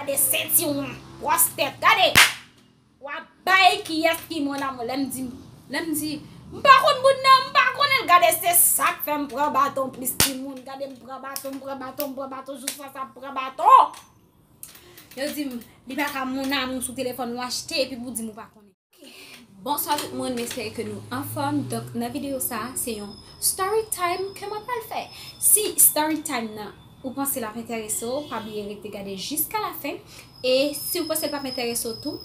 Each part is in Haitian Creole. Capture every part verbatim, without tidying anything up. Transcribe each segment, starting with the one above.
Gade sentiwon, pwòs tèt, gade. W ap bay kiyès ki mon amour. Lè m di, lè m di, m pa konn moun nan, m pa konnen l. Gade, se sa k fè m pran baton plis timoun. Gade, m pran baton, m pran baton, m pran baton, jouska sa m pran baton. Yo di m, li pa ka mon amour sou telefòn ou achte, epi pou di m ou pa konnen. Bonswa tout moun, m espere ke nou anfòm. Donk, nan videyo sa, se yon story time ke mwen pral fè. Si story time nan, ou panse l ap enterese w, pa bliye rete gade jiska la fen. E si w panse l p ap enterese w tou,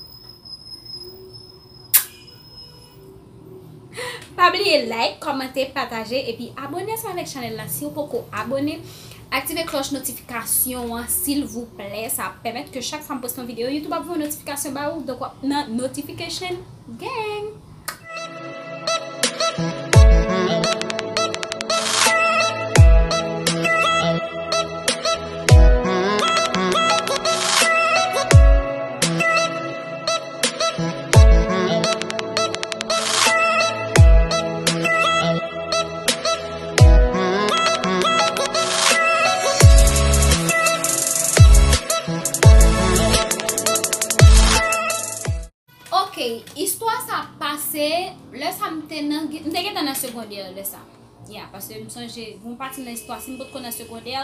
pa bliye like, kòmante, pataje, epi abone ansanm avèk chanèl la si w poko abone. Aktive klòch notifikasyon an, silvouplè. Sa ap pèmèt ke chak fwa m poste yon videyo, YouTube ap voye yon notifikasyon ba ou. Donk, w ap nan notification gang. Ok, istwa sa pase, lè sa m te nan, m te gentan nan segondè lè sa. Ya, paske m sonje, gon pati nan istwa, si m potko nan segondè,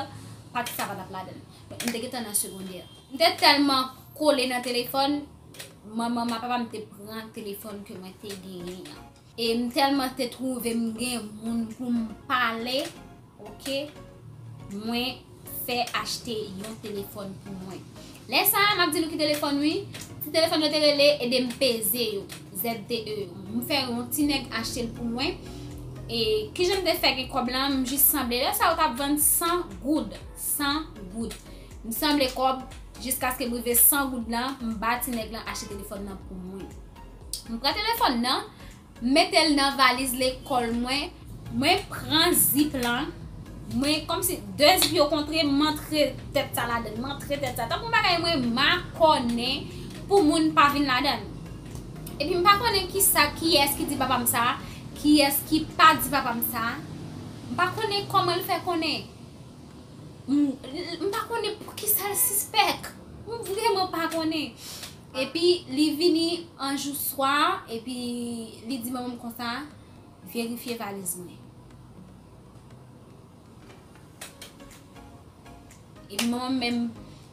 pati sa pa t ap ladan l. Donk, m te gentan nan segondè. M te tèlman kole nan telefòn, manman m ak papa m te pran telefòn ke mwen te genyen an. E m tèlman te twouve m gen moun pou m pale, ok, mwen fè achte yon telefòn pou mwen. Lè sa a, m ap di nou ki telefòn wi, ti telefòn yo te rele Ede m Peze yo, Z T E yo. M fè yon ti nèg achte l pou mwen. E kijan m te fè gen kòb lan, m jis sanble. Lè sa a, yo t ap vann san goud, san goud. M sanble kòb jiskaske m rive san goud lan, m ba ti nèg lan achte telefòn nan pou mwen. M pran telefòn nan, m mete l nan valiz lekòl mwen, mwen pran zip lan, mwen kòmsi de zip yo kontre, m antre tèt sa ladan l, m antre tèt sa. Tankou yon bagay mwen makònen pou moun pa vin ladan l. Epi m pa konnen kisa, kiyès ki di papa m sa, kiyès ki pa di papa m sa. M pa konnen kòman l fè konnen. M, m pa konnen poukisa l sispèk. M vrèman pa konnen. Epi li vini yon jou swa, epi li di manman m konsa, verifye valiz mwen. Epi manman m menm,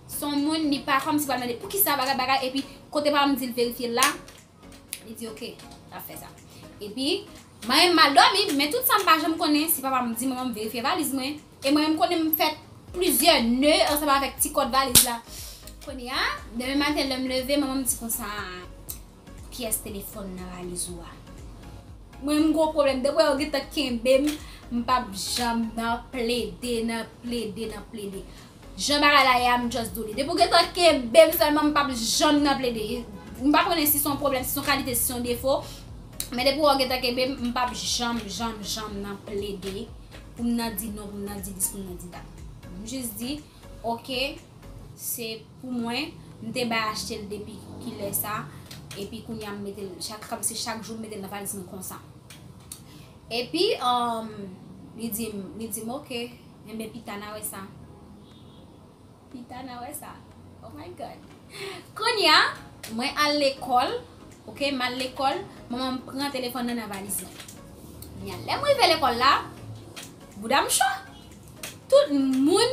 se yon moun, li pa kòmsi pral mande poukisa bagay, bagay, epi kote papa m di l verifye l la, li di, "Ok, l ap fè sa." Epi, mwen menm m al dòmi, men tout sa m pa janm konnen, si papa m di manman m verifye valiz mwen. E mwen menm konnen m fè plizyè ne ansanm avèk ti kòd valiz la. Kounye a, demen maten lè m leve, manman m di konsa, "Kiyès telefòn nan valiz ou a?" Mwen m gon pwoblèm, depi yo gentan kenbe m, m p ap janm nan plede, nan plede, nan plede. Jan bagay la ye a, m just do li. Depi w gentan kenbe m sèlman, m p ap janm nan plede. M pa konnen si se yon pwoblèm, si se yon kalite, si se yon defo. Men depi w gentan kenbe m, m p ap janm, janm, janm nan plede pou m nan di non, pou m nan di dis, pou m nan di dat. M jis di, "Ok, se pou mwen." M te bay achte l depi kilè sa. Epi kounye a m mete l, chak, kòmsi chak jou m mete l nan valiz mwen konsa. Epi, um, li di m, li di m, "Ok, enben pita n a wè sa." Pita n a wè sa. Oh my God. Kounye a, mwen al lekòl, ok, m al lekòl, manman m pran telefòn nan nan valiz lan. Kounye a, lè m rive lekòl la, bouda m cho. Tout moun,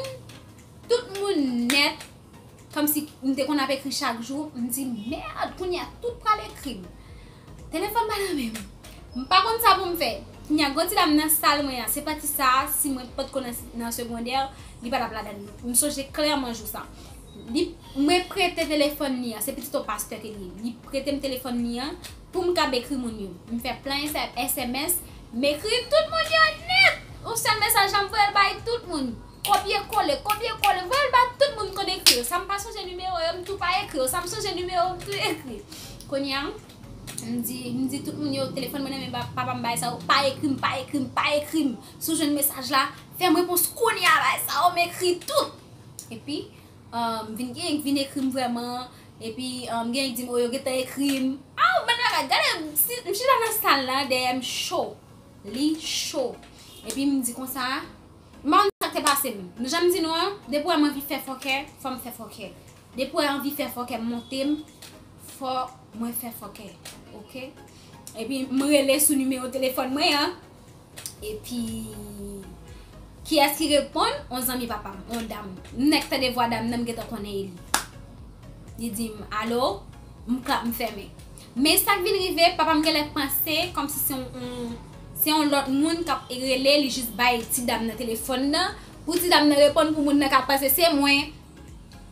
tout moun nèt, kòmsi m te konn ap ekri chak jou, m di, "Mèd, kounye a tout pral ekri m." Telefòn pa nan men m. M pa konn sa pou m fè. Kounye a, gon ti dam nan sal mwen an, se pati sa a, si mwen potko nan, nan segondè, li pa t ap ladan l. M sonje klèman jou sa. Li, mwen prete telefòn li an, se pitit yon pastè ke li ye. Li prete m telefòn li an pou m kab ekri moun yo. M fè plen S M S, m ekri tout moun yo nèt. Yon sèl mesaj la, m voye l bay tout moun. Kopye kole, kopye kole, voye l ba tout moun m konn ekri yo. Sa m pa sonje nimewo yo, m tou pa ekri yo. Sa m sonje nimewo, m tou ekri. Kounye a, m di, m di tout moun yo, telefòn mwen nan men pa-, papa m, bagay sa yo, pa ekri m, pa ekri m, pa ekri m. Si w jwenn mesaj la, fè m repons kounye a, bagay sa yo, m ekri tout. Epi, um, vin gen, vin ekri m vrèman. Epi, um, gen di m, "O, yo gentan ekri m." A, yon bann bagay, gade, si, m chita nan sal la, dèyè m cho. Li cho. Epi m di konsa, m pa konn sa k te pase m. Nou jan m di nou an, depi w wè m anvi fè fòkè, fò m fè fòkè. Depi w anvi fè fòkè monte m, fò mwen fè fòkè, oke? Epi m rele sou nimewo telefòn mwen an. Epi kiyès ki reponn? On zanmi papa m, on dam. M nèk tande vwa dam nan, m gentan konnen e li. Li di m, "Alo?" M klap, m fèmen. Men sa k vin rive, papa m genlè panse kòmsi se yon, yon, se yon lòt moun k ap rele, li jis bay ti dam nan telefòn nan. Pou ti dam nan reponn, pou moun nan ka panse se mwen.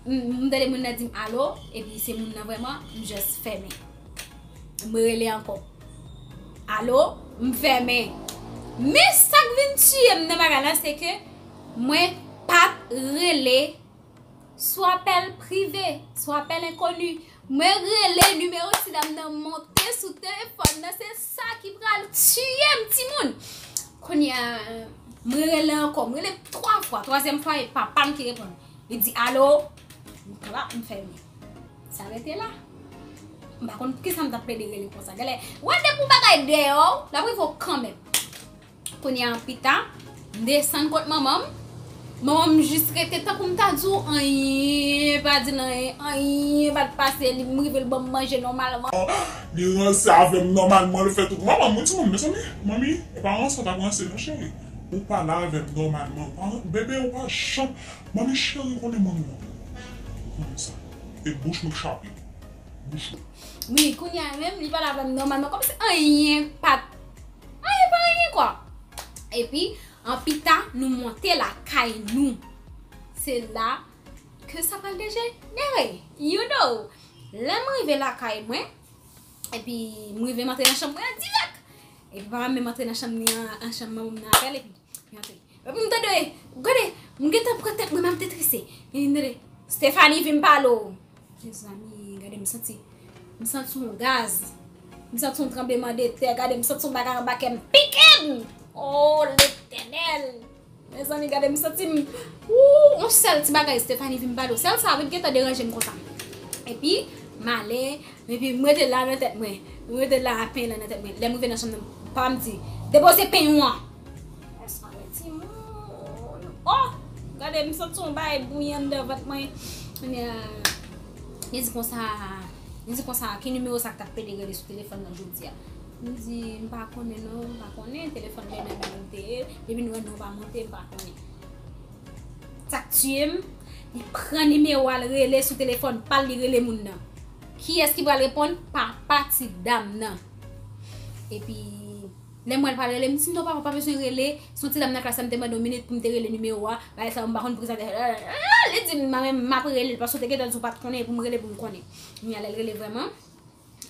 M, m tande moun nan di m, "Alo?" Epi se moun nan vrèman, m just fèmen. M rele ankò. "Alo?" M fèmen. Men sa k vin tiye m nan bagay la, se ke mwen pa t rele sou apèl prive, sou apèl enkoni. Mwen rele nimewo ti dam nan monte sou telefòn nan, se sa ki pral tiye m, timoun. Kounye a, mwen rele ankò, mwen rele twa fwa, twazyèm fwa, e papa m ki reponn. Li di, "Alo?" M klap, m fèmen. Sa rete la. M pa konn poukisa m t ap plede rele konsa. Genlè, wè depi yon bagay dèyè w, l ap rive w kanmenm. Kounye a pita, m desann kot manman m. Manman m jis rete tankou m ta di w anyen pa di l anyen, anyen pa t pase li, m rive l ban m manje nòmalman. Li ranse avè m nòmalman, l fè tout. Manman m, mwen di manmi, mezanmi, manmi, e pa ranse w t ap ranse non cheri. Ou pale avè m nòmalman. Ou pa, bebe, ou pa janm. Manmi cheri, konnen manmi w. Ou konnen sa. E bouch mwen k chape. Bouch mwen. Wi, kounye a menm, li pale avè m nòmalman, kòmsi anyen pa t, anyen pa anyen, kwa. Epi, an pita, nou monte lakay nou. Se la ke sa pral dejenere. You know, lè m rive lakay mwen, epi m rive m antre nan chanm mwen an dirèk. Epi papa m menm antre nan chanm li an, an chanm manman m nan avè l, epi li antre. Epi m tande, gade, m gentan pran tèt mwen, m ap detrese. Epi m tande, "Stephanie, vin m pale w." Mezanmi, gade, m santi, m santi yon gaz. M santi yon tranblemanntè, gade, m santi yon bagay anba kè m pike m. Oh, Letènèl! Mezanmi, gade, m santi m, wou, yon sèl ti bagay, Stephanie vin pale w. Sèl sa, wi, t gentan deranje m konsa. Epi, m ale, epi m rete la nan tèt mwen. M rete la a penyen nan tèt mwen. Lè m rive nan chanm nan, papa m di, "Depoze penyen w an." Mezanmi, timoun. Oh! Gade, m santi yon bagay bouyi anndan vant mwen. Kounye a, li di konsa, li di konsa, "Ki nimewo sa k t ap plede rele sou telefòn nan jodi a?" M di, "M pa konnen non, m pa konnen, telefòn bebe nan men m te ye, depi nou wè non pa monte, m pa konnen." Sa k tiye m, li pran nimewo a, l rele sou telefòn pa l, li rele moun nan. Kiyès ki pral reponn? Papa ti dam nan. Epi, lè m wè l pral rele, m di, "Non, papa, w pa bezwen rele, se yon ti dam nan klas la, m te mande w minit pou m te rele nimewo a, bagay sa yo, m pa konn poukisa te fè." Li di m, "Mwen menm, m ap rele l, paske w te gentan di w pa t konnen, e pou m rele pou m konnen." Kounye a, lè l rele vrèman,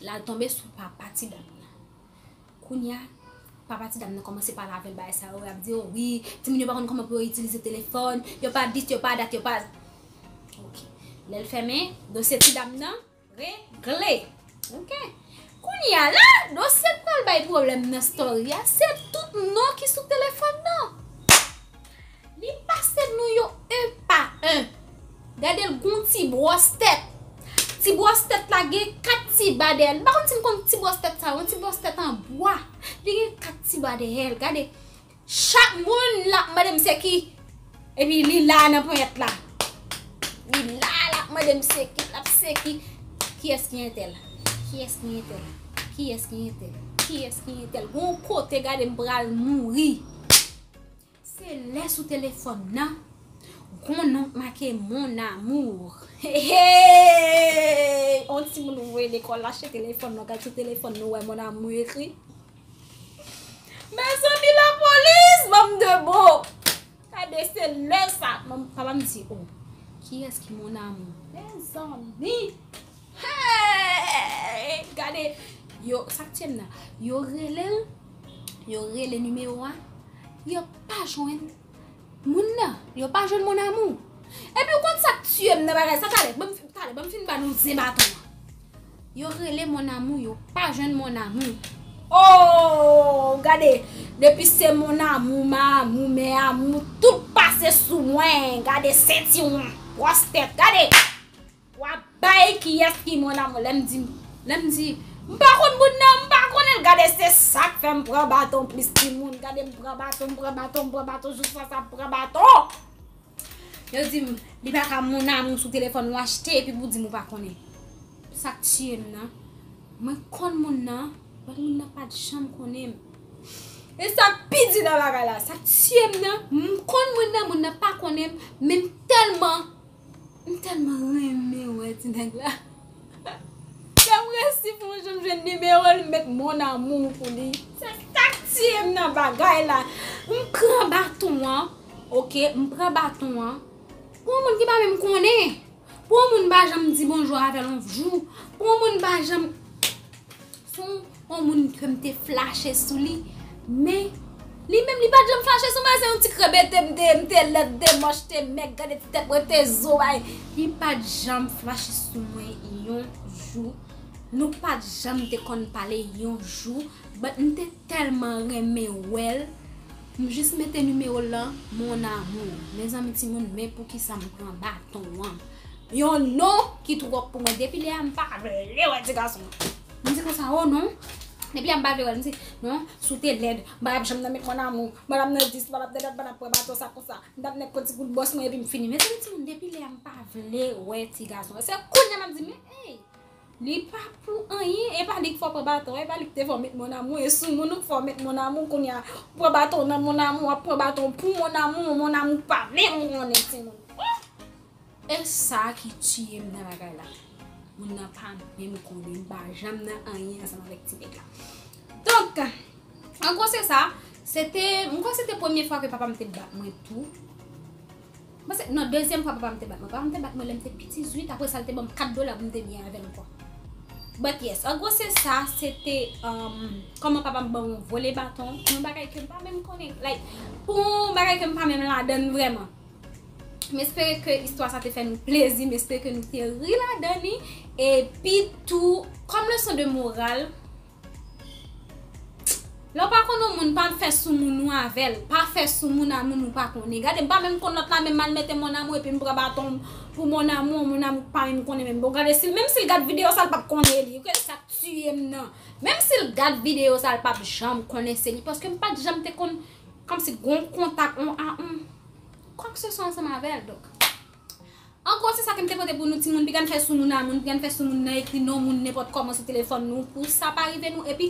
l al tonbe sou papa ti dam nan. Kounye a, papa ti dam nan kòmanse pale avè l bagay sa yo, y ap di, "O wi, timoun yo pa konn kòman pou yo itilize telefòn, yo pa dis, yo pa dat, yo pa." Ok. Lè l fèmen, dosye ti dam nan regle. Ok. Kounye a la, dosye k pral bay pwoblèm nan story a, se tout non ki sou telefòn nan. Li pase nou yo en pa en. Gade l gon ti bwòs tèt. Ti bwòs tèt la gen kat ti ba dèyè l. M pa konn si n konn ti bwòs tèt sa yo, yon ti bwòs tèt an bwa. Li gen kat ti ba dèyè l. Gade, chak moun l ap mande m se ki. Epi li la nan ponyèt la. Li la, l ap mande m se ki, l ap se ki. Kiyès ki entèl? Kiyès ki entèl? Kiyès ki entèl? Kiyès ki entèl? Gon kote gade m pral mouri. Se lè sou telefòn nan, gon non k make mon amour. Hey, hey! On timoun voye lekòl, lache telefòn nan, gad sou telefòn nou wè mon amour ekri. Mezanmi, lapolis, ban m de bo. Gade, se lè sa, manm, papa m di, "O, kiyès ki mon amour?" Mezanmi. Hey! Gade, yo, sa k tiye m nan. Yo rele l, yo rele nimewo a, yo pa jwenn moun nan, yo pa jwenn mon amour. Epi w konn sa k tiye m nan bagay sa, talè, ban m, talè, ban m fin ba nou zen baton an. Yo rele mon amour, yo pa jwenn mon amour. Oh, gade, depi se mon amour, ma amour, mè amour, tout pase sou mwen. Gade sentiwon, pwostèt, gade. W ap bay kiyès ki mon amour. Lè m di, lè m di, m pa konn moun nan, m pa konnen l. Gade, se sa k fè m pran baton plis timoun. Gade, m pran baton, m pran baton, m pran baton, jiska sa m pran baton. Yo di m, li pa ka mon amour sou telefòn ou achte epi pou di m ou pa konnen. Sa k tiye m nan, mwen konn moun nan, but moun nan pa t janm konnen m. E sa k pi di nan bagay la, sa k tiye m nan, m konn moun nan, moun nan pa konnen m, men m tèlman, m tèlman renmen wè ti nèg la. Lè m resi pou yon jan m jwenn nimewo l, m met mon amour pou li. Se sa k tiye m nan bagay la. M pran baton an, oke, m pran baton an. Pou yon moun ki pa menm konnen. Pou yon moun pa janm di bonjou avè l yon jou. Pou yon moun pa janm. Se yon, yon moun ke m te flache sou li. Men, li menm, li pa t janm flache sou mwen. Se yon ti krèbete m te, m te lèd, m te mòch, te mèg, gade ti tèt mwen, te zo, bay. Li pa t janm flache sou mwen yon jou. Nou pa t janm te konn pale yon jou. But m te tèlman renmen wè l. M jis mete nimewo l lan, mon amour. Mezanmi timoun, men poukisa m pran baton an. Yon non ki twòp pou mwen. Depi lè a, m pa vle wè ti gason an. M di konsa, oh non. Depi lè a, m pa vle wè l. M di, non, si w te lèd, m pa t ap janm nan met mon amour. M pa t ap nan dis, m pa t ap dèdèt, m pa t ap pran baton sa konsa. M t ap nèk konn ti kout bòs mwen epi m fini. Mezanmi timoun, depi lè a, m pa vle wè ti gason an. Se kounye a m ap di, men, hey! Li pa pou anyen, e pa li k fè w pran baton, e pa li k te fè w met mon amour, e sou moun ou k fè w met mon amour, kounye a, ou pran baton nan mon amour, w ap pran baton pou mon amour, mon amour pa menm konnen timoun. E sa ki tiye m nan bagay la. Moun nan pa menm konnen, m pa janm nan anyen ansanm avèk ti nèg la. Donk, an gwo se sa, se te, m kwè se te premye fwa ke papa m te bat mwen tou. Mwen se, non, dezyèm fwa papa m te bat mwen. Papa m te bat mwen lè m te piti zwit, apre sa l te ban m kat dola pou m te byen avè l ankò. But yes, an gwo se sa, se te, um, kòman papa m ban m yon vole baton, pou yon bagay ke m pa menm konnen, like, pou yon bagay ke m pa menm ladann vrèman. M espere ke istwa sa te fè nou plezi, m espere ke nou te ri ladan li, epi tou, kòm leson de moral, lè w pa konn yon moun, pa fè sou moun ou avè l. Pa fè sou moun a moun ou pa konnen. Gade, m pa menm konn lòt la, men m al mete mon amour epi m pran baton pou mon amour, mon amour pa menm konnen menm. Bon, gade, si, menm si l gad videyo sa, l p ap konnen li. Ou konnen sa k tiye m nan. Menm si l gad videyo sa, l p ap janm konnen se li. Paske m pa t janm te konn, kòmsi gon kontak, on a on, kwakseswa ansanm avè l. Donk, an gwo, se sa ke m te pote pou nou timoun. Piga n fè sou moun a moun, piga n fè sou moun nan, ekri non moun nenpòt kòman sou telefòn nou, pou sa pa rive nou. Epi,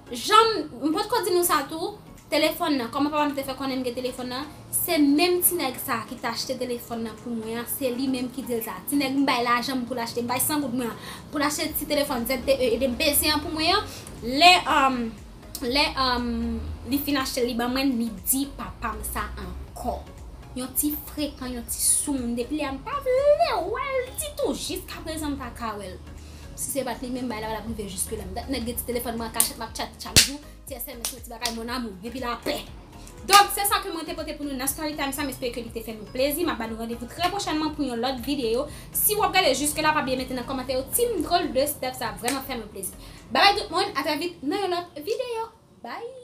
jan m, m potko di nou sa tou, telefòn nan, kòman papa m te fè konnen m gen telefòn nan, se menm ti nèg sa ki t achte telefòn nan pou mwen an, se li menm ki di l sa. Ti nèg m bay lajan m pou l achte, m bay san goud mwen an, pou l achte ti telefòn Z T E, ede m peze an pou mwen an. Lè, um, lè, um, li fin achte l, li ban mwen, li di papa m sa ankò. Yon ti frekan, yon ti soumoun. Depi lè a m pa vle wè l ditou. Jiskaprezan m pa ka wè l. Si se pa t li menm, bagay la pa t ap rive jiske la. M t ap nèk gen ti telefòn mwen an kachèt, m ap tchat chak jou. Ti S M S, yon ti bagay, mon amour. Epi lapè. Donk, se sa ke mwen te pote pou nou nan story time sa. M espere ke li te fè nou plezi. M ap ba nou randevou trè pwochènman pou yon lòt videyo. Si w ap gade jiske la, pa bliye mete nan kòmantè yo, Team Drôle de Steph, sa vrèman fè mwen plezi. Babay tout moun, a trè vit nan yon lòt videyo. Bye!